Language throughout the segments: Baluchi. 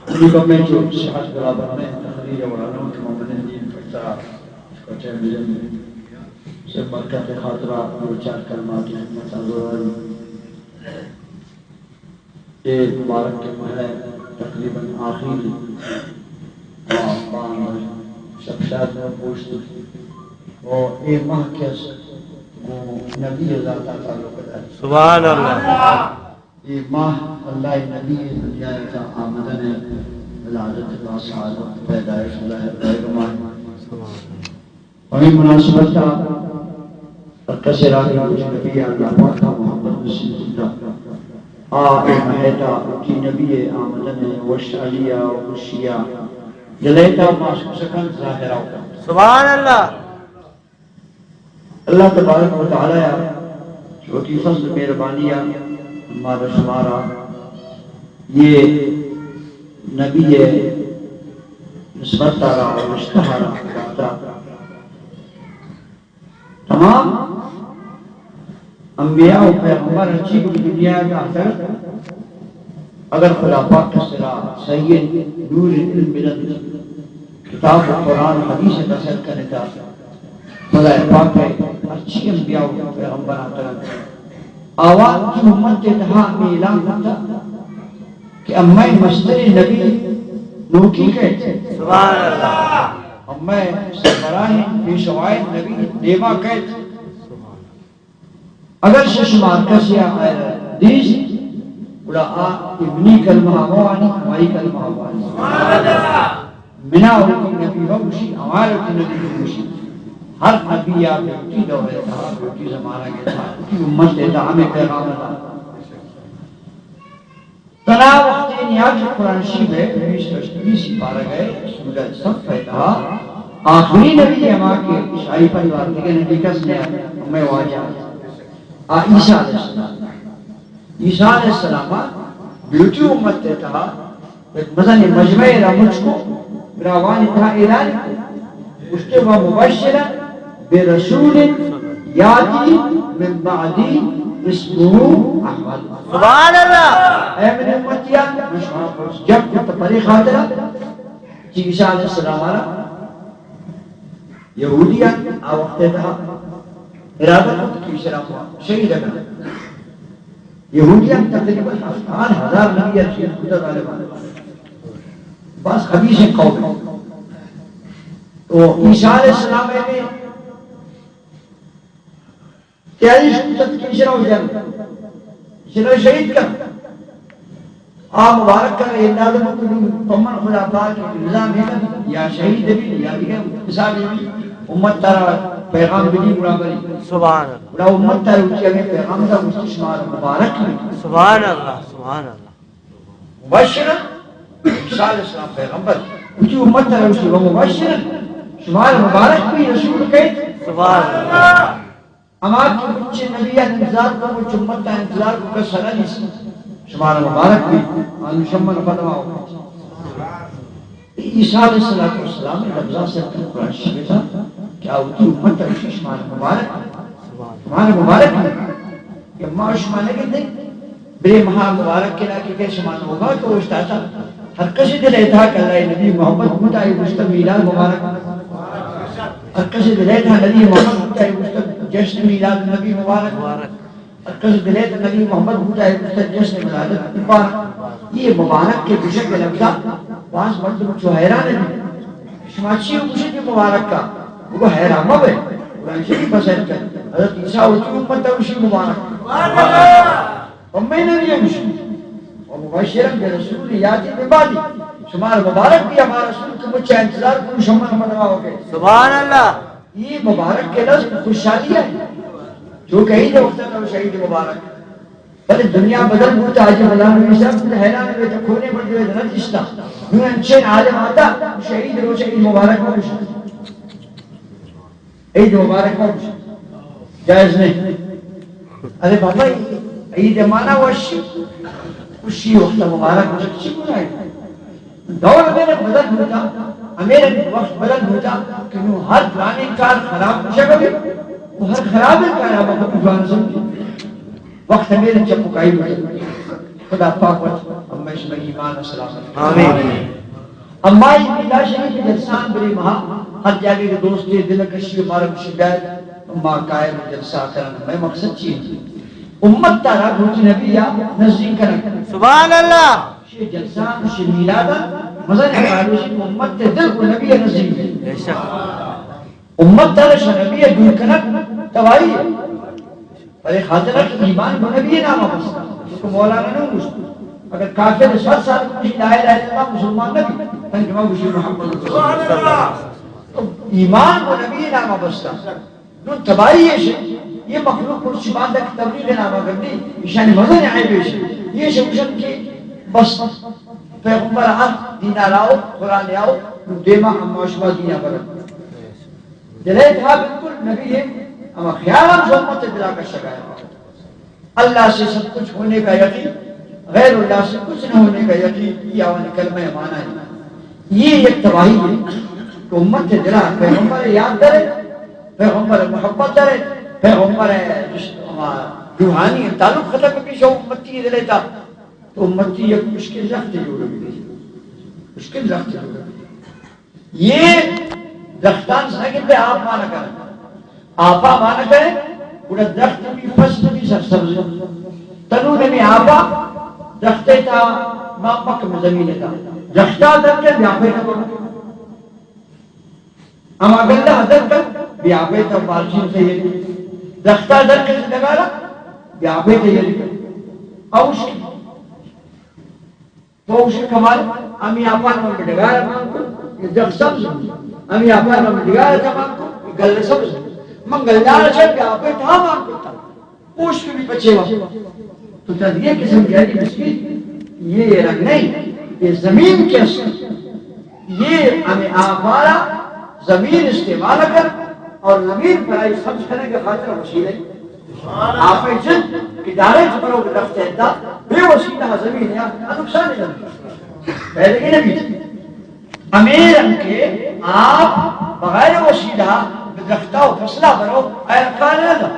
منی کمیں چو صحت برابر نہ انت، تقریر ءِ وڑا نہ انت کہ من منندیں پٹا پٹے بجن۔ سے برکت خاطرہ دو چار کلمات خدمت ءَ گزاریں۔ اے مبارک ماہ ءِ تقریباً آخری ءَ باندا شپ شاد ءَ پوشت، و اے ماہ کہ است گوں نبی ءِ ذات ءَ تعلق دار۔ سبحان اللہ۔ اے ماہ اللہ ءِ نبی ءِ دنیا ءِ تہا آمدن ءِ، ولادت ءِ سال، پیدائش ظاہر بیگ ءِ ماہ۔ ہمے مناسبت ءَ ہر کسے را کہ وتی نبی ءَ اللہ پاک ءَ محبت نصیب کتہ، آ اے ماہ ءِ تہا وتی نبی ءِ آمدن ءِ وشحالی ءَ و خوشی ءَ دل ءِ تہا محسوس کنت، ظاہر ءَ کنت۔ سبحان اللہ۔ اللہ تبارک و تعالی ءَ وتی فضل و مہربانی ءَ مارا شمارا یہ نبی ءِ نسبت ءَ را و رشتہ ءَ را داتا۔ تمام انبیاء و پیغمبر ہرچی کہ دنیا ءَ تہا اتنت، اگر خدا پاک ءِ سرا صحیح نور علم بدنت، کتاب و قرآن و حدیث ءِ تہا سر کنتا، خدا پاک ءِ ہرچی انبیاء و پیغمبر اتنت، آوان کی امت ءِ تہا ہمے اعلان کتہ کہ امئے مستریں نبی نوکی کئیت۔ سبحان اللہ۔ امئے سربراہیں پیشوائیں نبی دیما کئیت۔ اگر شش ماہ کسے ءَ آئرا دیست، گڑا آ اے منی کلمہ ءَ مہ وانی، ہمائی کلمہ ءَ وانی۔ منا وتی نبی مہ گوشی، ہمارا وتی نبی مہ گوشی۔ ہر نبی ءَ بہ وتی دور ءِ تہا، بہ وتی زمانگ ءِ تہا، وتی امت ءِ تہا ہمے پیغام ءَ دات۔ تنا وقتی نیاز قرآن شریف ءِ بیست و ہشتمی سپارگ ءِ سورہ صف ءِ تہا آخری نبی ہما کہ شاہی پریوار دگہ نبی کس نہ ات، ہمے واجہ ات۔ آ عیسیٰ علیہ السلام۔ عیسیٰ علیہ السلام ءَ بہ وتی امت ءِ تہا یک مزنیں مجمع ءَ را مچ کو، براہوانی تہا اعلان کو، گوشتے، ومبشرا برسول یاتی من بعدی اسمہ احمد۔ سبحان اللہ۔ اے منی امتیان، من شما پرس جم کت پرے خاطرا کہ عیسیٰ علیہ السلام ءَ را یہودیان آ وقت ءِ تہا ارادہ کت کہ ایشرا شہید کنت۔ یہودیان تقریباً ہفتاد ہزار نبی ءَ را شہید کتہ، طالبان باز خبیثیں قوم ءَ۔ تو عیسیٰ علیہ السلام ءَ تیاری شروع کت کہ ایشرا جن، ایشرا شہید کن۔ آ مبارک کن اندازہ مکن، پمن خدا پاک نظام ہے، یا شہید بھی، یا دیگہ حساب بھی، امت ترا پیغام بھی، گڑا بری۔ سبحان اللہ۔ گڑا امت ترا اسی ہمیں پیغام دا، اس شمار مبارک بھی۔ سبحان اللہ، سبحان اللہ۔ مبشرا، عیسیٰ علیہ السلام پیغمبر، اسی امت ترا اسی و مبشرا، شمار مبارک بھی رسول کئے۔ سبحان اللہ۔ ہما کہ مچ نبی ءَ انتظار کو، مچ امت ءَ انتظار کو، کس نہ دیست۔ شمار مبارک بھی، آنو شمن پدما ہو۔ عیسیٰ علیہ الصلوۃ والسلام ءِ لفظاں سر کن قرآن شریف ءَ کہ آ وتی امت ءَ گوشی، شمار مبارک، شمار مبارک بھی۔ کہ ما شما نگندیں، برے ماہ مبارک کے علاقے کے شما نوبا تو اوشتاتا۔ ہر کسی دل ءِ تہا کہ اللہ نبی محمد بوتا، اے گوشتہ میلاد مبارک۔ ہر کسی دل ءِ تہا نبی محمد بوتا، اے گوشتہ جشن میلاد نبی مبارک۔ ہر کسی دل ءِ تہا نبی محمد بوتا، اے گوشتہ جشن ولادت مبارک۔ یہ مبارک کے گوشگ ءِ لفظا باز مردم چو حیران ہیں۔ شما چی گوشے کہ مبارک کا؟ وہ حیران مہ بے۔ قرآن شریف بسر کر۔ حضرت عیسیٰ وتی امت ءَ گوشی مبارک۔ ہمے نبی ءَ گوشی، ومبشرا برسول یاتی من بعدی، شمار مبارک بھی ہما رسول کہ مچ ءَ انتظار کو، شما ہم دعا ہو گئے۔ سبحان اللہ۔ یہ مبارک کے لفظ خوشحالی ہے، جو کہ عید وقت ہے، شہید مبارک۔ بلے دنیا بدل بوتا، حاجی مولانا نبی صاحب خود حیران ہوئے تو کونے پر جو ہے نہ دشتا۔ نو انچین عالم آتا، شہید روچ عید مبارک ہو۔ عید مبارک ہو۔ جائز نہیں۔ ارے بابا، عید مانا وشی، خوشی وقت مبارک ہو، چی گناہ ہے؟ دور میرے بدل ہوتا، ہمے رنگ وقت بدل بوتا کہ نوں ہر جوانیں کار خراب گوشگ بہ بیت و ہر خرابیں کار ہم جوان سمجھی۔ وقت ہمے رنگ چپ و کائی بوتا۔ خدا پاک وت ہمے شمئے ایمان سلامت۔ آمین۔ اما اے میلاد شریف جلسہ برے ماں ہر جاگہ کہ دوستے دل کشی مارا گوشی بیائے، ما قائم جلسہ کرن۔ مئے مقصد چی انت؟ امت تارا گوتی نبی یا نزدیک کرن۔ سبحان اللہ۔ شی جلسہ، شی میلاد، مزن ہے آلوشی امت تے دل کو نبی نزدیک۔ بے شک۔ امت تارا شی نبی دور کنک تباہی ہے۔ بلے خاطر کہ ایمان گوں نبی نام بستا۔ تو مولانا نہ گوشت۔ اگر کافر سات سال گوشی لا الہ الا اللہ مسلمان نبی، تن کہ ما گوشی محمد رسول اللہ۔ تو ایمان گوں نبی نام بستا۔ نوں تباہی ایش انت، یہ مخلوق مرچی باندا کہ تبلیغ نام گندی، ایشانی مزن عیب ایش انت۔ یہ ایش گوشن کہ بس پیغمبر ہر دین آؤ، قرآن آؤ، نوں دیما ہم شما دینا برن۔ دلے تھا بالکل نبی ہے، اما خیال ہم سو امت دلا کشگا ہے۔ اللہ سے سب کچھ ہونے کا یقین، غیر اللہ سے کچھ نہ ہونے کا یقین، یہ آوانی کلمہ معنی ہے۔ یہ یک تباہی ہے کہ امت دلا پیغمبر یاد کرے، پیغمبر محبت کرے، پیغمبر روحانی تعلق ختم بھی شو امتی دلے تا، تو امتی یک مشکل رخت جوڑ بھی، مشکل رخت جوڑ بھی۔ یہ درختان سنگت پہ آپ مانا کرے۔ آپا مانا کرے، گڑا درخت بھی فصل بھی سرسبز۔ تنو نمی آپا درخت تا ما پک زمین تا۔ درختا درخت بیا پہ تا۔ اما گلہ درخت بیا پہ تا بالچین سے یہ۔ درختا درخت ڈگارا بیا پہ تا یہ۔ اوش تو اوشی کمال، ہمی آپان من ڈگار مان کو، یہ درخت سبز۔ ہمی آپان من ڈگار مان کو، یہ گل سبز۔ من گلدار چڑھ کے آپے تھا مان کو تا۔ پوش کے بھی پچے وا۔ تو تا یہ قسم کی عجیب مسکین، یہ رنگ نہیں، یہ زمین کے اصل۔ یہ ہمیں آپارا زمین استعمال کر اور زمین پر آئی سبز کرنے کے خاطر وسیلے۔ آپ جند کہ ڈائریکٹ برو درخت ہے دا، بے وسیلہ زمین ہے، نقصان ہے۔ پہلے یہ نبی۔ امیر ہم کہ آپ بغیر وسیلہ درختہ و فصلہ برو، اے کار نہ دا۔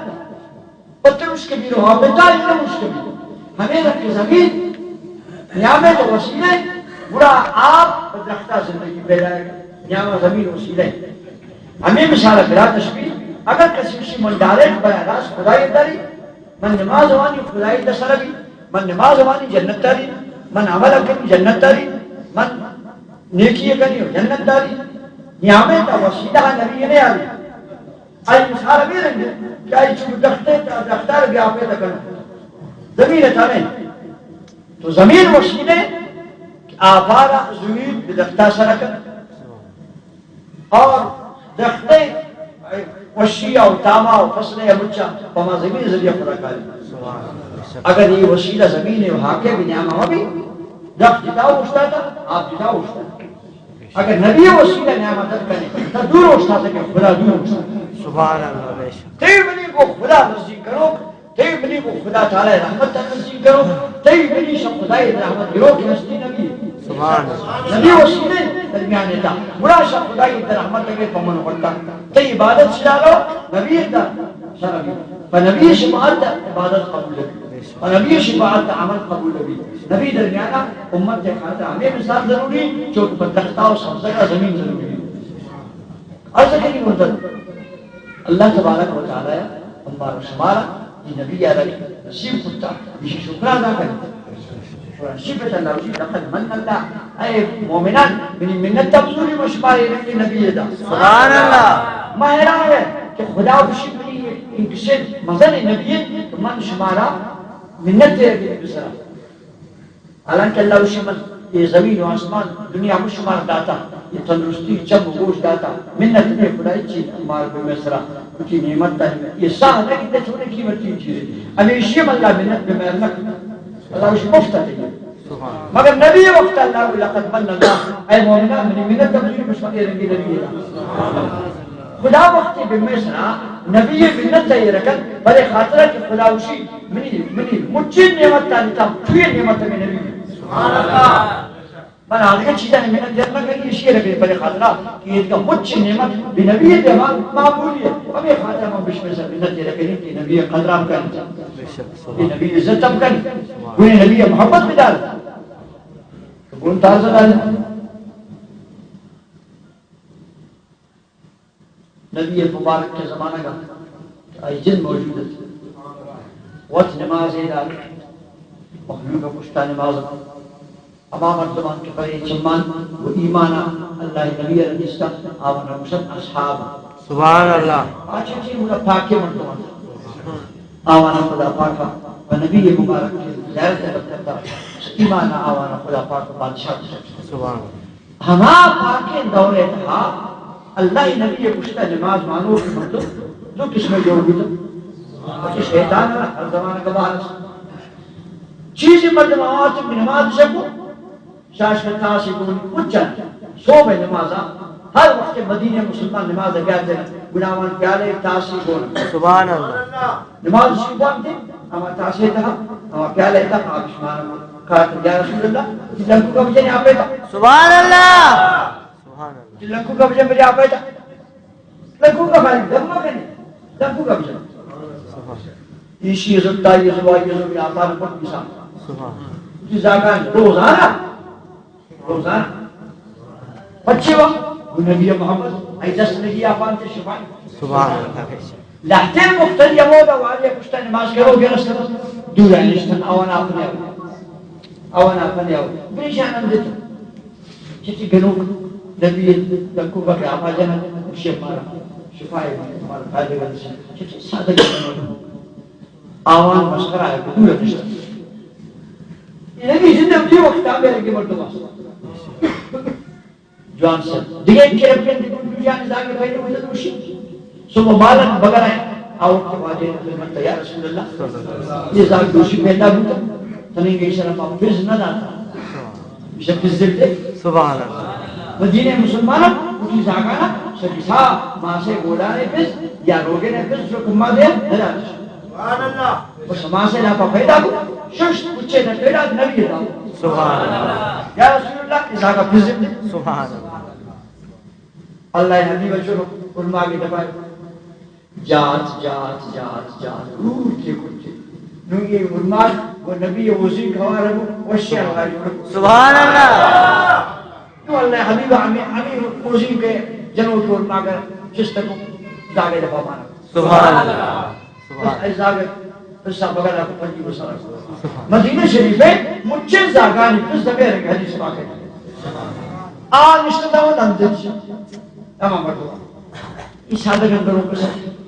پتر اس کے بیرو، آپ بتا یہ اس کے بیرو۔ ہمیں رکھ زمین، نعمت و وسیلہ، گڑا آپ درختہ زندگی پیدا ہے۔ نیاما زمین وسیلہ ہے۔ ہمے مثال ء بلا تشبیہ، اگر کسی گوشی من ڈائریکٹ براہ راست خدائی داری، من نماز وانی خدائی دسر بی، من نماز وانی جنت داری، من عمل کنی جنت داری، من نیکی کنی جنت داری، نیامے تا وسیلہ نبی نے آلی۔ آئی مثال ہمے رنگ کہ آئی چو دختے تا دختار بیا پہ تکن زمین تا نہیں۔ تو زمین وسیلہ کہ آپارا زمین بدختا سرکن۔ اور درختے وشی او تاما او فصلے مچا پما زمین ذریعہ خدا کاری۔ اگر یہ وسیلہ زمین و حاکے بھی نعمہ ہو بھی، درخت جدا اوشتا تا، آپ جدا اوشتا۔ اگر نبی وسیلہ نعمہ در کنے، تا دور اوشتا تا کہ خدا دور اوشتا۔ سبحان اللہ، بے شک۔ تئی منی کو خدا نزدیک کرو، تئی منی کو خدا تعالی رحمت نصیب کرو، تئی منی شب خدای رحمت گرو کہ ہستی نبی۔ سبحان اللہ۔ نبی وسیلے درمیان تا، گڑا شب خدای رحمت اگر پمن ورتا، تئی عبادت شرارو، نبی دا شرابی۔ پہ نبی شفاعت عبادت قبول نبی، پہ نبی شفاعت عمل قبول نبی۔ نبی درمیانا امت کے خاطر ہمیں مثال ضروری، چونکہ پہ درختا و سبزہ کا زمین ضروری۔ عرض کنی مدت اللہ تبارک و تعالی ہمارا شمارا یہ نبی عربی نصیب کتا، اسی شکر ادا کریں۔ قرآن شریف ء اللہ وشی، لقد من اللہ، اے مومنان، منی منت ء بزوری من شمارے رنگ نبی ادا۔ سبحان اللہ۔ ما حیران ہے کہ خدا وشی منی انکشن مزن نبی کہ من شمارا منت ء بسرا۔ حالانکہ اللہ وشی من یہ زمین و آسمان دنیا ہم شمار داتا، یہ تندرستی چم و گوش داتا، منت نے خدای چی مار بمے سرا، کچی نعمت تا یہ ساہ نہ کتے چھوڑے قیمتی چیز ہے۔ ہمیشی ہم اللہ منت بمے نہ اللہ وشی مفت ہے۔ مگر نبی وقت اللہ لقد من اللہ، اے مومنان منی منت تبزیر مشمئے رنگی نبی اللہ۔ خدا وقتی بہ مئے سرا نبی منت ء ایر کن، بلے خاطرا کہ خدا وشی منی، منی مچین نعمت تانی تام چوئے نعمت ہمیں نبی۔ سبحان اللہ۔ من آدگہ چیزانی منت یاد نہ کنی، ایشی ء لگے پرے خاطرہ کہ ایدگہ مچ نعمت بہ نبی ء دیما معمولی ہے۔ ہمیں خاطرہ من بشمے سر منت یاد کنی کہ نبی ء قدر ہم کنی۔ بے شک، سبحان۔ کہ نبی عزت ہم کنی۔ سبحان۔ گونے نبی ء محبت بدار۔ گون تازہ دار۔ نبی مبارک کے زمانہ کا آئی جن موجود ہے۔ وقت نماز ہے دار۔ مخلوق پشتا نماز۔ ہما مردمان کہ پرے چمان و ایمانا اللہ نبی علیہ السلام آوانا گوشن اصحاب۔ سبحان اللہ۔ آچے چی منا پاکے مردمان۔ آوانا خدا پاکا و نبی مبارک کے زیارت برکتا ایمانا آوانا خدا پاک بادشاہ۔ سبحان اللہ۔ ہما پاکیں دور ء تہا اللہ نبی ء گوشتہ نماز وانوک مردم دو قسم جوڑ بوتہ۔ کہ شیطان ء ہر زمانہ کا بہر است۔ چیزی مردم آوات کہ نماز شکو، شاش میں تاسی گون پچن، صبح نماز ہر وقت مدینے مسلمان نماز بیار دینا، گناوان پیالے تاسی گون۔ سبحان اللہ۔ نماز شروع بانتے، ہما تاسے تہا، ہما پیالے تہا، آبشمان کارت یا رسول اللہ، لنکو کا بجن آپ ایتا۔ سبحان اللہ۔ سبحان اللہ۔ لنکو کا بجن بجن آپ ایتا۔ لنکو کا بھائی، دم مکنے۔ لنکو کا بجن۔ سبحان۔ ایشی زتا، یہ زوا، یہ زوا، آپ آن پر انسان۔ سبحان۔ جی زاگان روزانہ۔ روزانہ۔ پچے وا، گو نبی محمد، ای دست لگی آپان تے شفائی۔ سبحان اللہ۔ لہتین مقتدی ہمودا والی پشتا نماز کرو گرست۔ دورا نشتن آوان آپنے آو۔ آوان آپنے آو۔ بریشان ہم دیتا۔ چچی گنوک نبی دکو بکر آما جنت، شیف مارا شفائی مارا فائدہ گرست۔ چچی سادہ گنوک۔ آوان مسخرہ ہے، دور نشتن۔ یہ نبی زندہ دی وقت آ میرے کے مردم آسا۔ جوان سر۔ دیگه کرپین دی دنیا نے زاگے پہلے وہ دوشی۔ سو مبارک بغیر ہے۔ آو کہ واجہ خدمت یا رسول اللہ۔ یہ زاگ دوشی پیدا ہوتا۔ تنہیں گے شرم آپ پز نہ داتا۔ اسے پز دے۔ سبحان اللہ۔ مدینے مسلمان کی زاگانا سبسا ماسے گولانے پز یا روگے نے پز جو کما دے نہ داتا۔ سبحان اللہ۔ بس ماسے لاپا پیدا کو، ششت پچھے نہ پیدا نبی دا۔ سبحان اللہ۔ یا رسول اللہ، اس آگا پھر زندہ۔ سبحان اللہ۔ اللہ نبی بچو علماء کے دفعہ جات، جات، جات، جات، روح کے کچھ۔ نو یہ علماء وہ نبی وزیر کھوار ہے، وہ وشی اللہ۔ سبحان اللہ۔ تو اللہ حبیب ہمیں، ہمیں وزیر کے جنوں کے علماء کا چست کو داغے دفعہ مانا۔ سبحان اللہ۔ سبحان۔ بس ای زاگ قصہ بغیر آپ پنجی بسر۔ سبحان۔ مدینہ شریف ہے، مچے زاگانی قصہ بیر حدیث پاک ہے۔ آ نشتہ دا ودن دل سے۔ تمام بردو۔ ای سادہ گندرو قصہ۔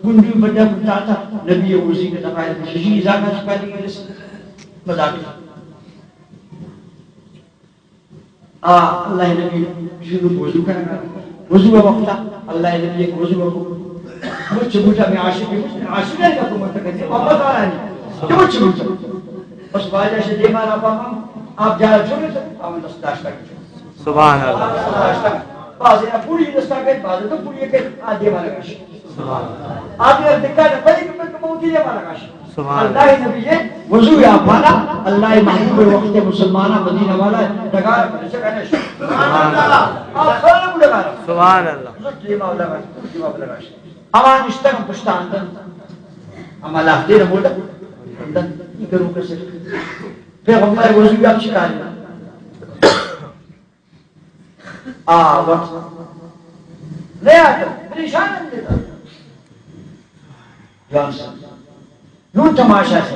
گنڈی بجا بجاتا، نبی اوزی کے دفعہ ششی زاگا شکا دی گرس۔ مزاق۔ آ، اللہ نبی شروع وضو کرنا۔ وضو وقت اللہ نبی وضو کو۔ مچ بوٹا میں عاشق، عاشق ہے کہ مت کرتے، محبت آ رہا ہے۔ کہ مچ بوٹا۔ بس واجہ سے دیما نا پاما، آپ جا چھوڑے تو، آپ دست داشتا۔ سبحان اللہ۔ دست داشتا۔ بعض پوری دستا کے، بعض تو پوری کے، آ دیما لگا۔ سبحان اللہ۔ آپ نے دکھا نہ پڑی کہ میں کماؤں کی دیما لگا۔ سبحان اللہ۔ اللہ نبی یہ وضو یا پانا، اللہ محبوب وقت مسلمانا مدینہ والا ڈگار پر سے کنے۔ سبحان اللہ۔ آپ سارے کو ڈگار۔ سبحان اللہ۔ حضور دیما لگا، دیما لگا۔ اما نشتن پشتا اندن۔ اما لاہتے نہ بولا۔ اندن۔ یہ کرو کسے۔ پیغمبر وضو یا چکاری۔ آ وقت نیا تو پریشان ہم دیتا۔ جوان سر۔ نون تماشا سے۔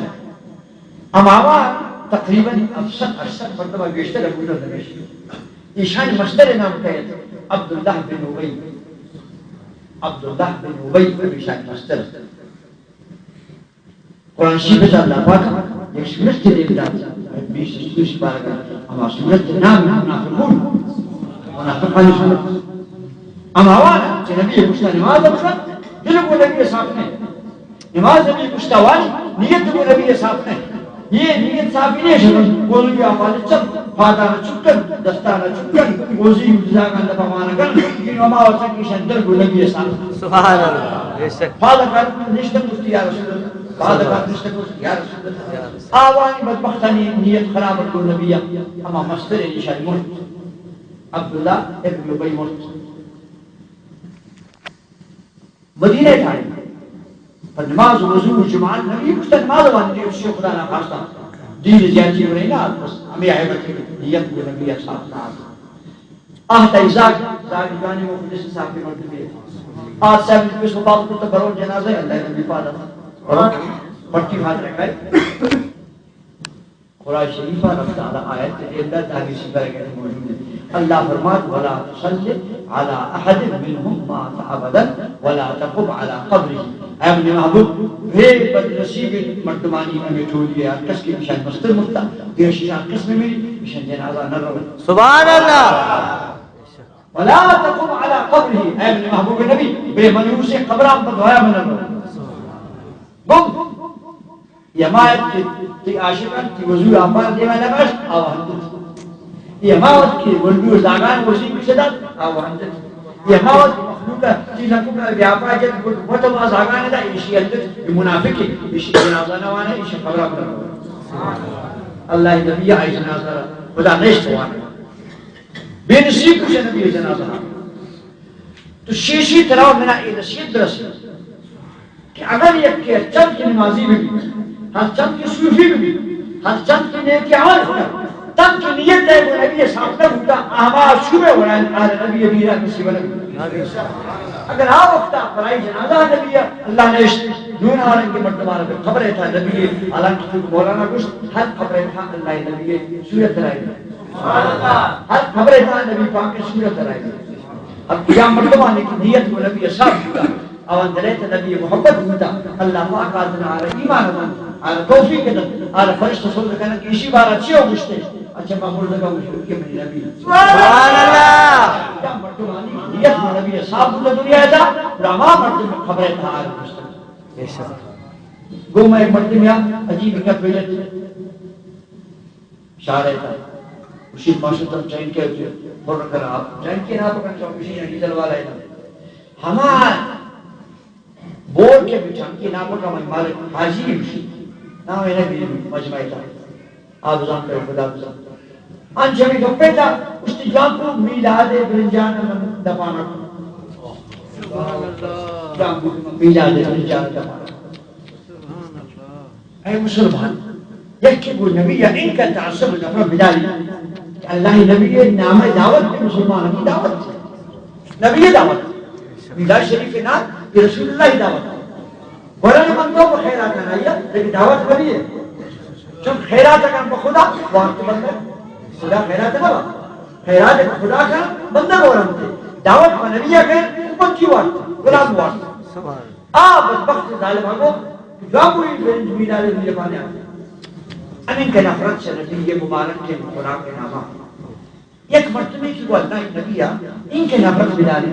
ہماوا تقریباً افسد ارسد مردم بیشتر ابو جہل نمیش۔ ایشان مستر نام کہے عبداللہ بن ابی۔ عبداللہ بن ابی ایشان مستر۔ قرآن شریف ء اللہ پاک یک سورت دیم دات، بیست سورت بارگا، ہما سورت نام منافقون، منافقانی سورت۔ ہما وان کہ نبی پشتا نماز بکن، دل کو نبی صاف نہیں۔ نماز نبی پشتا وانی، نیت کو نبی صاف نہیں۔ یہ نیت صافی نہیں شکن، وضو یا پالچن، پادان چکن، دستان چکن، وضو زاگان دپا مانگن، یہ ہما وقت کی شندر کو نبی صاف۔ سبحان اللہ، بے شک۔ پادان نشتن گفتی یا رسول اللہ۔ بعد بعد نشتہ کو، یا رسول اللہ۔ آوانی بدبختانی نیت خراب کو نبی، ہما مستر نشانی مرد۔ عبداللہ ابن ابی مرت۔ مدینہ ءَ تھا۔ پر نماز، وضو، جماعت نبی گوشتا نماز وانی، شیخ خدا نہ خواستہ۔ دین زیادتی ہو رہی نا، بس ہمیں آئے بچے نیت کو نبی اصحاب نہ آتا۔ آہ تئی زاگ، زاگ جوانی مخلص صاحب کے مردم ہے۔ آج صاحب اس کو بات کو تو برو جنازہ ہے، اللہ نبی پادا۔ برو، پٹی بات رکھائی۔ قرآن شریف ءَ رب تعالیٰ آیت ءِ اندر دانی سفر اگر موجود ہے۔ اللہ فرمات، "ولا تصل علی احد منهم مات ابدا ولا تقم علی قبره۔" اے منی محبوب، بے بدنصیب مردمانی ہمیں ٹولی ہے، ہر کس کے پیشان مستر مرتا، دیر شیشان قسم میری، پیشان جنازہ نہ رو۔ سبحان اللہ۔ ولا تقم علی قبره، اے منی محبوب نبی، بے منحوس قبران پر دعایا من رو۔ گم۔ اے ہما ات کہ تئی عاشقان تئی وضو آپار دیما لگاشت، آ وہندت۔ اے ہما ات کہ ولدو زاگان وزی کشدات، آ وہندت۔ اے ہما ات کہ مخلوق تئی لکوکا بیاپا جت، گوشت وت ما زاگان دا، ایشی اندت، اے منافق ہے، ایشی جنازہ نوانا، ایشی قبرا بنا۔ اللہ نبی آئی جنازہ را خدا نشت وانا۔ بے نصیب کچھ نبی جنازہ۔ تو شیشی ترا منا اے نصیحت برسی کہ اگر یکے ہر چند کہ نمازی بہ بی، ہر چند کہ صوفی بہ بی، ہر چند کہ نیکی عمل کن، تنکہ نیت ءَ گوں نبی ءَ ثابت نہ بوتا، آ ہما شومیں وڑا انت، آ نبی ءِ میرا نصیب نہ بوتا۔ اگر آ وقتا پرائی جنازہ نبی ءَ اللہ نشت، نون آ رنگ مردماں بہ قبر ءِ تھا نبی ءَ، حالانکہ تو مولانا گوشت، ہر قبر ءِ تھا اللہ نبی ءِ صورت درائی۔ ہر قبر ءِ تھا نبی پاک ءِ صورت درائی۔ اب کجام مردمانی کہ نیت گوں نبی ءَ صاف بوتا، آوان دل ءِ تہ نبی ءِ محبت بوتا، اللہ پاک آتنا آرا ایمان دنت، آرا توفیق دنت، آرا فرشتہ سوز کنن کہ ایشی بارا چی ہو گشتے، اچھا ما مردگا مشرک کہ منی نبی۔ سبحان اللہ۔ کجام مردمانی نیت گوں نبی ءَ صاف بوتا دنیا ءِ تھا، گڑا ہما مردم قبر ءِ تھا آرا گشتے۔ بے شک۔ گوں ما ایک مردم یا عجیب گپ بجت۔ شہر ءِ تھا۔ گوشی ما شتم ٹینک ءَ، پر کر آپ۔ ٹینک ءَ نہ بکن، چو گوشی یا ڈیزل والا ہے نا۔ ہما بور کے بھی ٹینک ءَ نہ بکن، میں مالک حاجی ہی گوشی۔ نام ہے نا بھی مجمع ءِ تھا۔ آپ زان کرے، خدا بزان۔ انچ ہمیں گپے تھا، اس نے جان کو میلاد برنجان من دفانا کو۔ جان کو میلاد برنجان دفانا کو۔ اے مسلمان، یکے گوں نبی ءَ انکہ تعصب ءُ نفرت بداری کہ اللہ ءِ نبی ءِ نام ءَ دعوت دے، مسلمان کی دعوت دے۔ نبی ءِ دعوت۔ میلاد شریف ءِ نام ءَ رسول اللہ ءِ دعوت۔ گڑا من تو خیرات نہ آیا، لیکن دعوت بنی ہے۔ چون خیرات کن بہ خدا، وارت بندہ۔ خدا خیرات نہ با۔ خیرات بہ خدا کن بندہ گورنتے۔ دعوت بہ نبی ءَ کن امتی وارت، غلام وارت۔ آ بدبخت ظالم آگو، جوابوی برنج میلاد میرے پانے آتے۔ انکہ نفرت چہ نبی ءِ مبارک ءِ خوراک ءِ ناما۔ یک مردمے کہ گوں اللہ ءِ نبی ءَ انکہ نفرت بداری،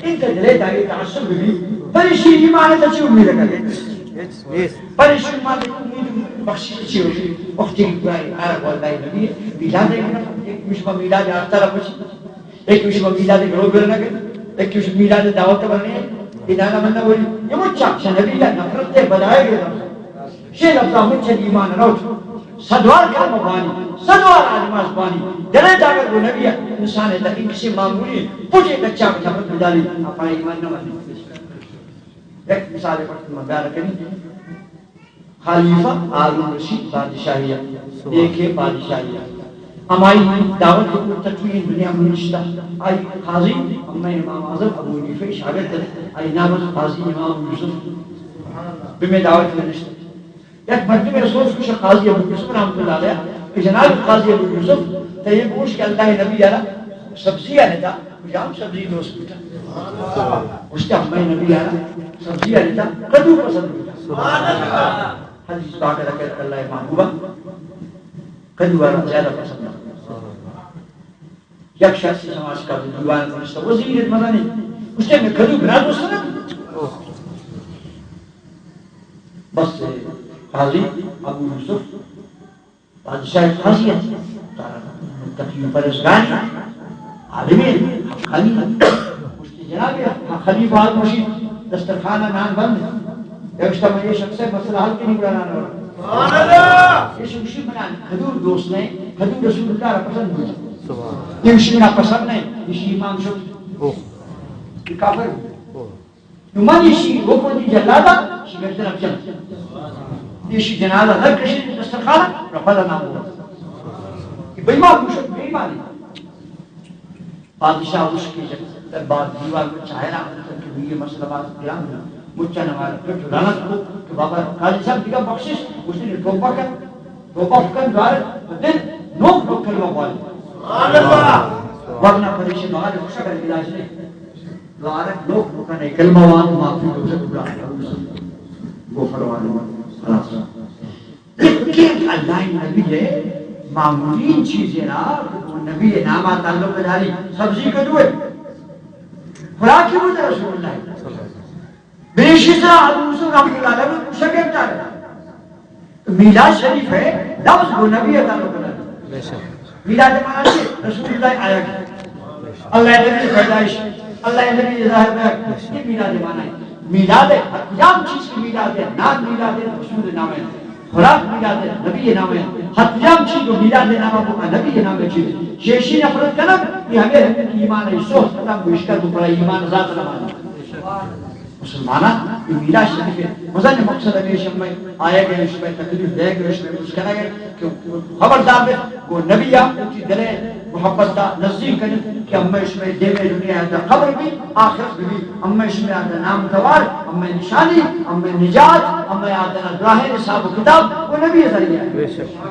انکہ دل ءِ تہا تعصب بہ بی، پر ایشی ایمان ءَ چی امید کرے؟ پر ایشی ایمان ءَ امید بخشش چی ہو؟ وقتی کہ برائے آرا گوں اللہ ءِ نبی ءِ میلاد ءَ، یک مشما میلاد ءَ آتا رپچی۔ یکے گوشی من میلاد ءَ گروہ بر نہ کن، یکے گوشی میلاد ءَ دعوت ءَ برنے، اے نانا من نہ وری۔ اے مچا چہ نبی ءَ نفرت ءِ بدائے گرا۔ شے لفظا مچ ایمان روت۔ صد وار کلمہ بانی، صد وار آدماش بانی۔ دل ءِ تہا اگر گوں نبی ءَ انسان ءِ تہ انکسی معمولی پوٹے کچا نفرت بداری، آپا ایمان نہ ورنی۔ یک مثال پٹ من بیان کنی۔ خلیفہ ہارون رشید بادشاہی ءَ، سبحان۔ دیکھے بادشاہی ءَ۔ ہمائی دعوت کو تچوی دنیا میں نشتا۔ آئی قاضی، ہمیں امام اعظم ابو حنیفہ شاگرد، آئی نام قاضی امام یوسف۔ بہ میں دعوت میں نشتا۔ یک مردم افسوس کش قاضی ابو یوسف رحمۃ اللہ علیہ کہ جناب قاضی ابو یوسف، تو یہ گوش کہ اللہ نبی یارا سبزی آنے تھا۔ کجام سبزی دوست بوتا؟ گوشتے، ہمے نبی آنا سبزی آنی تا کدو پسند بوتا۔ سبحان اللہ۔ حدیث پاک ءَ کہ اللہ محبوبہ کدو آرا زیادہ پسند ہے۔ یک شخص سماج کا دیوان نشتا، وزیر مزنی، گوشتے میں کدو بنا دوست نہ۔ بس قاضی ابو یوسف بادشاہ قاضی ات، تقی پرہیزگاری، عالمی، حقانی۔ گوشتی، جناب، خلیفہ آل مرشید دسترخوان نان بند۔ گوشتا، من یہ شخص مسئلہ حل کنی گڑا نان ورا۔ سبحان اللہ۔ یہ شخصی بنا کدو دوست نہیں، کدو رسول اللہ را پسند نہیں۔ سبحان۔ ایشی ناپسند نہ اِنت، ایشی ایمان شت۔ اوہ۔ اے کافر۔ اوہ۔ نوں من ایشی حکم دی جلادا، ایشی گردن ءَ جنت۔ ایشی جنازہ نہ کشی دسترخوان ءَ، پدا نام بو۔ اے بے ایمان گوشت، بے ایمان۔ بادشاہ اشکے جت، دربار دیوان ءَ چاہرا انت کہ یہ مسئلہ باز گران ہے۔ مچا نماز پہ ٹھڈانا کو کہ بابا قاضی صاحب دیگا بخشش، اس نے توبہ کر، توبہ کن دوار دل نوک نوک کلمہ وال۔ سبحان اللہ۔ ورنہ پریشان بغیر خوشا کر علاج نہیں۔ دوارک لوگ بکنے کلمہ وان معافی تو سے پورا گو فرمان۔ خلاص۔ کہ اللہ نبی ہے، معمولی چیزے را نبی ناما تعلق داری، سبزی کدوے، خوراکی بود رسول اللہ۔ بریشی سرا ابو یوسف رحمۃ اللہ علیہ نے پوچھا کہ میلاد شریف ہے، لفظ گو نبی تعلق داری۔ بے شک۔ میلاد معنی چی؟ رسول اللہ آیا۔ اللہ نبی پیدائش، اللہ نبی ظاہر ہے، یہ میلاد معنی ہے۔ میلاد ہے، ہر کجام چیز کی میلاد ہے، نام میلاد ہے، رسول نام ہے۔ خوراک میلاد ہے، نبی نام ہے۔ ہر کجام چیز کو میلاد نام ہے، وہ نبی نام ہے چیز۔ شیشی نفرت کنگ، یہ ہمیں ہمیں ایمان ہے، سوچ ختم کو اشکر کو پڑا ایمان ذات نہ مانا۔ مسلماناں، اے میلاد شریف ءِ مزن مقصد ہمیش انت، آیگ ءَ شمئے تکلیف دیگ ءَ شمئے مشکل ءَ کہ خبردار بے، گو نبی ءَ وتی دل ءِ محبت ءَ نزدیک کنیت کہ امئے شمئے دیم ءِ دنیا ءِ قبر بی، آخرت بی، امئے شمئے آدم نام توار، امئے نشانی، امئے نجات، امئے آدم دراہیں حساب و کتاب گو نبی ءِ ذریعہ۔ بے شک۔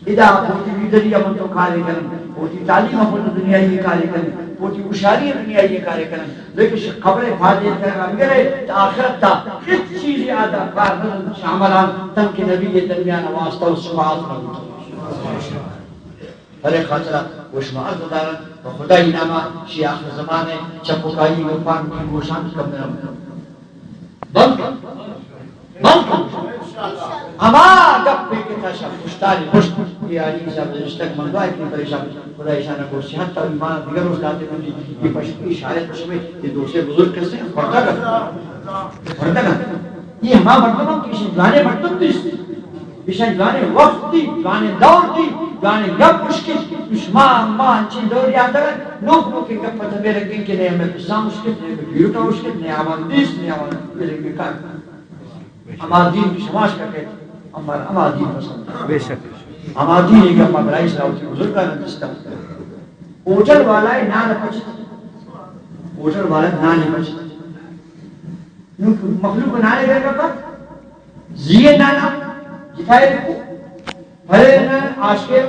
ادا پوتی لیڈری ءَ من تو کارے کنن، پوتی تعلیم ءَ من دنیائی کارے کنن، پوتی ہوشیاری دنیائی کارے کنن، لیکن شہ قبر ءِ پادے کنگ ءَ بگرے تا آخرت تا ہچ چیزے آدا کار نہ شاملان تنکہ نبی ءِ درمیان واسطہ و شفاعت نہ بوتا۔ بلے خاطرہ و شما عرض دارن و خدائی ناما شی آخر زمانے چپکائی و پانکی گوشان کم نہ بند کن۔ بند کن۔ ہما گپے کہ تا شپ پشتانی پشت، یہ علی صاحب نوشتگ من دعا کہ پریشان، خدا ایشان کو صحت تا ایمان دیگر روز داتے من دی، یہ پشتی شاید شمے، یہ دوسرے بزرگ کسے، پردہ کن۔ پردہ کن۔ یہ ہما مردم ہم کہ ایشی جوانے مردم دیست۔ ایشاں جوانیں وخت دی، جوانیں دور دی، جوانیں گپ گوش کت۔ شما ما انچیں دور یاتگ، نوک نوکیں گپ پتہ بے رنگیں کہ نے ہمیں قصہ گوش کت، نے ہمیں پیروکا گوش کت، نے آوان دیست، نے آوان بے رنگیں کار۔ ہما دین کہ شماش کت، ہمار ہما دین پسند۔ بے شک۔ ہما دین کہ ہما برائی سراوتی بزرگان دیستا۔ ہوٹل والا نان پچت۔ ہوٹل والا نان پچت۔ نوں مخلوق نانے گرگا پد، زیئے نانا جتائے کو، پھلے نان آشکے،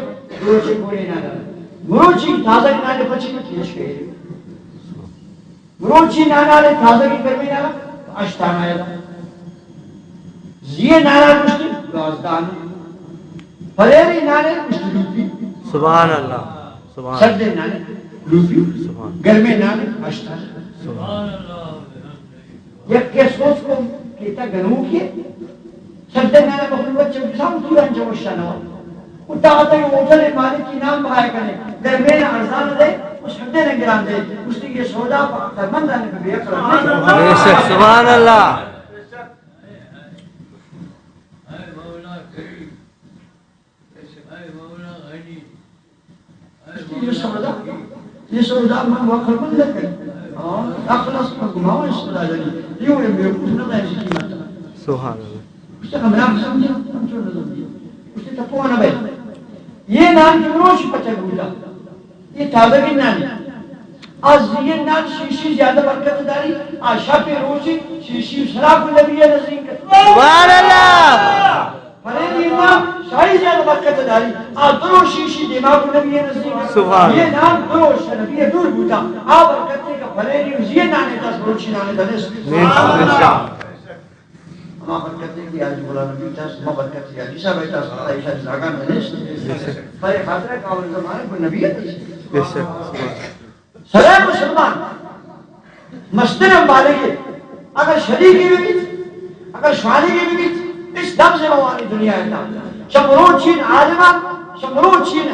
مروچی کونے نانا۔ مروچی تازہ نانے پچی کو تیش کے۔ مروچی نانا لے تازہ کی کرمی نانا، اشتانا ہے۔ زیئے نانا گوشتی، دوازدہ۔ پھلے نانے گوشتی لوپی۔ سبحان اللہ۔ سبحان۔ سردے نانے لوپی۔ سبحان۔ گرمے نانے اشتانا۔ سبحان۔ یکے سوچ کو کہ تا گنوکے، سردے نانا مخلوق چہ کسان دور انچو وشانا۔ و تا تا ہوٹل مالک کی نام بہائے کنے، گرمے نہ ارزان دے، و سردے نہ گران دے، اس کی یہ سودا پا تمن دانے بے عقل۔ بے شک، سبحان اللہ۔ یہ سودا، یہ سودا من وقت بند کر۔ ہاں، اخلاص پر گماؤ اس سودا جانی۔ یہ وہ بے وقوف نہ ہے اس قیمت۔ سبحان اللہ۔ اس سے ہم نام سمجھے، ہم چھوڑ نہ سمجھے۔ اس سے تپو نہ بھائی۔ یہ نام جو روش پچا بوتا۔ یہ تازہ کی نام۔ از یہ نام شیشی زیادہ برکت داری، آ شپ روشی شیشی سرا کو نبی نزدیک۔ سبحان اللہ۔ پھلیری نام شاہی زیادہ برکت داری۔ آ درو شیشی دماغ نبی نزدیک۔ سبحان۔ یہ نام درو شہ نبی دور بوتا۔ آ برکت کا پھلیری یہ نانے دس بروچی نانے دنس۔ نیست، نیست۔ ہما برکت کی آج مولانا نبی دس، ہما برکت کی علی صاحب دس، ایشان زاگان دنس۔ پر خاطر کا اول زمانے کو نبی ہے۔ بے شک۔ سبحان۔ سرائے مسلمان مستر ہم بالغ ہے، اگر شریکی بھی بیت، اگر شوانگی بھی بیت، اس دم سے موانی دنیا ہے تا۔ شمروچین عالمان، شمروچین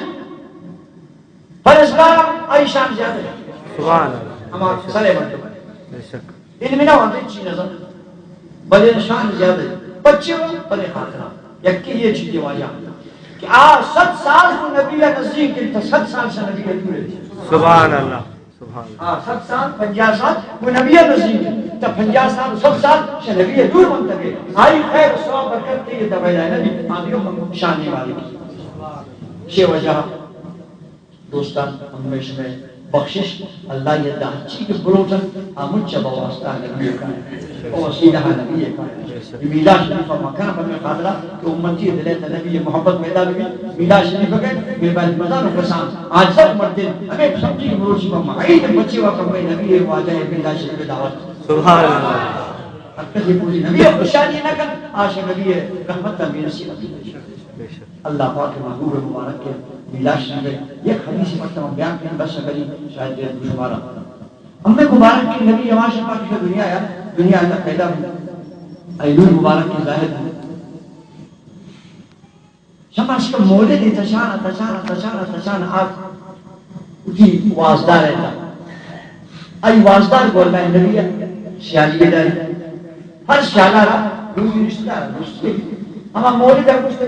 پرزگار، ایشان زیادہ ہے۔ سبحان اللہ۔ ہما سرائے مردم۔ بے شک۔ علم نہ ہوتے چی نظر، بلے شان زیادہ ہے۔ بچے ہو، بلے خاطرہ۔ یکی یہ چیز واجہ۔ کہ آ صد سال گوں نبی ءَ نزیک انت، صد سال شہ نبی ءَ دور انت۔ سبحان اللہ، سبحان اللہ۔ آ صد سال، پنجاہ سال گوں نبی ءَ نزیک انت، تا پنجاہ سال، صد سال شہ نبی ءَ دور منتگ۔ آئی خیر و ثواب برکت تئی تبا نبی، آ دیو ہم شانی مالک۔ شے وجہ دوستان، ہمے شمئے بخشش، اللہ ءَ داں چی کہ بلوٹن، آ مچ بہ واسطہ نبی ءَ کائیں، او وسیلہ نبی ءَ کائیں۔ اے میلاد شریف ءَ مکن بہ خاطرہ کہ امتی دل ءَ نبی ءِ محبت پیدا بی۔ میلاد شریف ءَ کہ مہربانی مزان و کسان آج سب مردن ہمیں سمجھی کہ مروچی پہ معید بچے و کمے نبی ءِ واجہ ءِ میلاد شریف ءَ دعوت۔ سبحان اللہ۔ ہر کسی پوری نبی ءِ خوشحالی نہ کن، آ شہ نبی ءِ رحمت ءَ بے نصیب۔ بے شک۔ اللہ پاک ءِ محبوب مبارک ءِ میلاد شریف ءِ یک حدیث مطلب بیان کنیں، بس بلی شاید دیر شمارا۔ ہمیں مبارک کہ نبی جوان شفا کی دنیا یا دنیا اللہ پیدا ہو، اے نور مبارک کی ظاہر ہو۔ شماش کا مولد تشان، تشان، تشان، تشان آت اتی وازدار ہے۔ آئی وازدار گو اللہ نبی سیالی داری۔ ہر سیالا را روزی رشتہ دار دوست۔ ہما مولد ہے، دوست،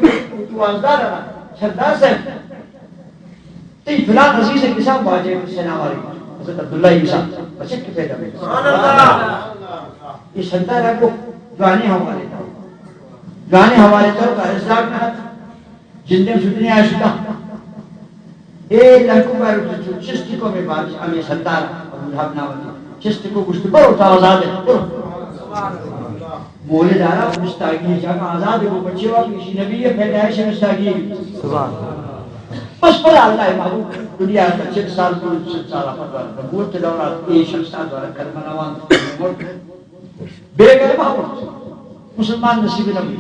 وازدار ہے، سردار صاحب۔ تئی فلان عزیز ءِ کسان واجہ ءِ سناواری، حضرت عبداللہ عیسیٰ بچک کہ پیدا بی۔ سبحان اللہ۔ اے سردار ءَ گو جوانی حوالے تا، جوانی حوالے تا کا ازدار نہ، جندے شدنی آشتا۔ اے لڑکو کا چست کو میں بات ہمیں سردار ابو لہب نام۔ چست کو گوشت، برو، تو آزاد ہے، برو۔ مولد آرا مستاگی جگہ آزاد ہے، وہ بچے وا پیشی نبی ہے، پیدائش مستاگی۔ سبحان اللہ۔ بس پدا اللہ محبوب دنیا تا چل سال کو، چل سال پر نبوت دورا اے شخص دورا کلمہ نوان۔ بے کلمہ مرد۔ مسلمان نصیب نہ بی۔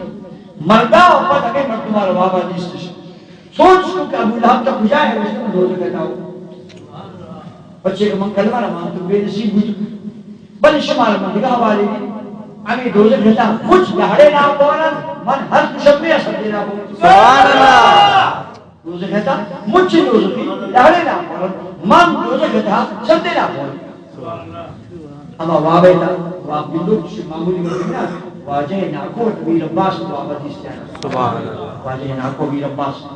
مردا و پد ہمیں مردم آرا وابا دیستش۔ سوچ کو کہ ابو لہب تا کجا ہے، اس کو دوزخ ہے تاو۔ بچے کہ من کلمہ نہ مانتو، بے نصیب بوتو۔ بلے شمار من دگہ حوالے دی۔ ہمیں دوزخ ہے تا مچ دہڑے نام بورن، من ہر دوشنبے سب دینا بورن۔ سبحان اللہ۔ دوزخ ہے تا مچ دوزخی دہڑے نام بورن، من دوزخ ہے تا سب دینا بورن۔ ہما واب ء تھا، واب بندوک چش معمولی گپ نہ، واجہ ناکو میر عباس واب دیست۔ سبحان اللہ۔ واجہ ناکو میر عباس،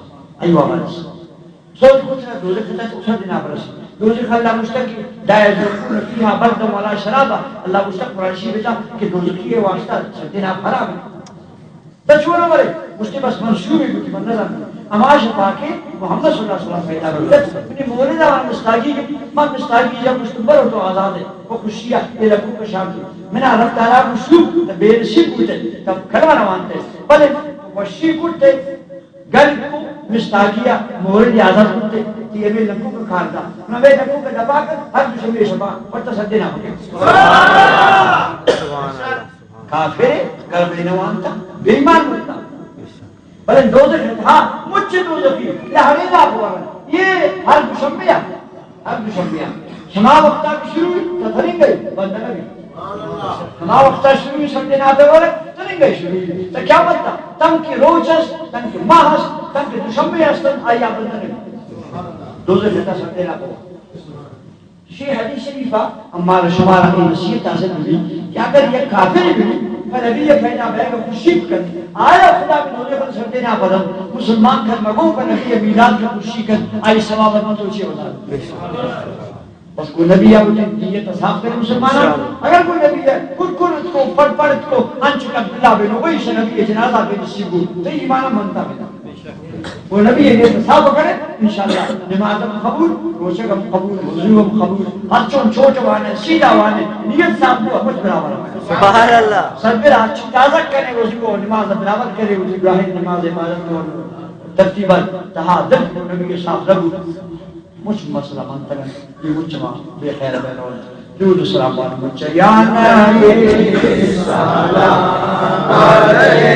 ای واب دیست۔ سوچ کت نہ، دوزخ تھا چوسا دنا برس۔ دوزخ اللہ مشتق کی لا یذوقون فیها بردا ولا شرابا۔ اللہ مشتق قرآن شریف تھا کہ دوزخی واسطہ سردین آپ حرام ہے۔ تو چون ورے؟ گوشتی، بس من شومی بوتی، من نزانم۔ اما شفا کہ محمد صلی اللہ علیہ وسلم پیدا بوت۔ منی مولد آن مستاگی کہ من مستاگی جا گوشت، برو تو آزاد ہے۔ وہ خوشی ہے، یہ لگو کا شام کی۔ منا رب تعالیٰ کو شوم، تو بے نصیب بوتے، تو کلمہ نہ مانتے۔ بلے وشی کرتے، گل کو مستاگی مولد آزاد کرتے، تو یہ میں لگو کا کار دا۔ نہ میں لگو کا دبا کر، ہر دوشنبے شفا، پر تصدی نہ ہوگی۔ سبحان اللہ۔ کافر کلمہ نہ وانتا، بے ایمان مرتا۔ بلے دوزخ تھا مچ دوزخی لہڑے لا بورن۔ یہ ہر دوشنبے ہے، ہر دوشنبے ہے۔ شما وقتا کہ شروع تا تننگے بند نہ بی۔ شما وقتا شروع سمجھے نہ تے ورے تننگے شروع۔ تو کیا بنتا؟ تنکہ روچ است، تنکہ ماہ است، تنکہ دوشنبے است، آیا بند نہ بی۔ دوزخ تھا سمجھے نہ بورن۔ شی حدیث شریفا اما شمارا اے نصیحت حاصل بی کہ اگر یک کافر بی، پر نبی پیدا بیگ خوشی کن، آیا خدا کے دوزخ سردے نہ بدن، مسلمان کن مگو پر نبی میلاد کا خوشی کن، آئی ثواب مت ہو چی ہوتا۔ بس کوئی نبی یا کوئی دیت صاف کرے مسلمان۔ اگر کوئی نبی ہے، کل کل کو، پڑ پڑ کو، انچ عبداللہ بن ابی سے نبی جنازہ بے نصیب ہو، تو ایمان منتا بنا۔ وہ نبی یہ تو صاف کرے، انشاءاللہ نماز ہم قبول، روزہ ہم قبول، وضو ہم قبول، ہر چون چھوٹ وانے، سیدھا وانے، نیت صاف ہو، کچھ برابر ہے۔ سبحان اللہ۔ سر پر اچھی تازہ کرے، وضو کو نماز برابر کرے، وضو ظاہر نماز عبادت کو ترتیب تہا دل کو نبی صاف ربو۔ مچ مسئلہ منتگ انت، اے مچ ما بے خیر بہ رون۔ درود و سلام بان مچ۔ یا نبی سلام علیک۔